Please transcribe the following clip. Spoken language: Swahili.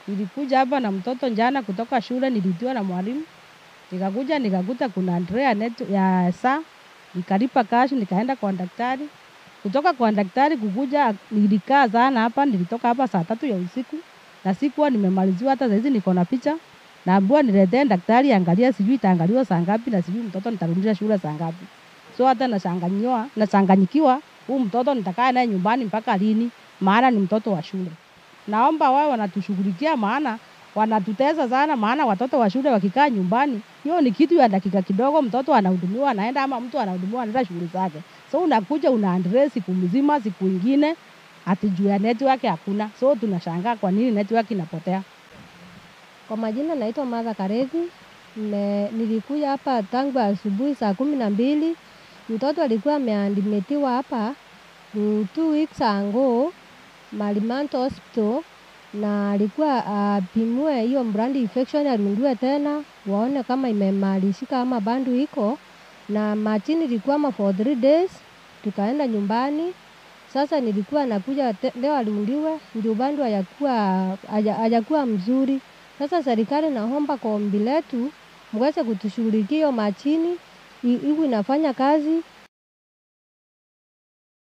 Nilikuja hapa na mtoto jana kutoka shule, nilitiwa na mwalimu. Nikakuja nikakuta kuna Andrea net ya saa, nikalipa cash, nikaenda kwa daktari. Kutoka kwa daktari kukuja, nilikaa sana hapa, nilitoka hapa saa 3 ya usiku na sikuwa nimemaliziwa hata saizi niko na picha. Naambiwa niletee daktari angalia, sijui itaangaliwa saa ngapi na sijui mtoto nitarudisha shule saa ngapi. So hata nachanganyikiwa huu mtoto nitakaa naye nyumbani mpaka lini, maana ni mtoto wa shule. Naomba wao wanatushughulikia, maana wanatutesa sana, maana watoto wa shule wakikaa nyumbani, hiyo ni kitu ya dakika kidogo, mtoto anahudumiwa anaenda, ama mtu anahudumiwa anaenda shughuli zake. So unakuja una address siku mzima, siku ingine ati juu ya network hakuna. So tunashangaa kwa nini network inapotea. Kwa majina naitwa Martha Karethi. Nilikuja hapa tangu asubuhi saa 12. Mtoto alikuwa ameadmitiwa hapa 2 weeks ago Marimanto Hospital, na alikuwa apimwe hiyo blood infection, arundiwe tena waone kama imemalizika ama bado iko. Na machini ilikuwa for 3 days, tukaenda nyumbani. Sasa nilikuwa nakuja leo arundiwe, ndio bado hayakuwa mzuri. Sasa serikali naomba kwa ombi letu mweze kutushughulikia hiyo machini iwe inafanya kazi.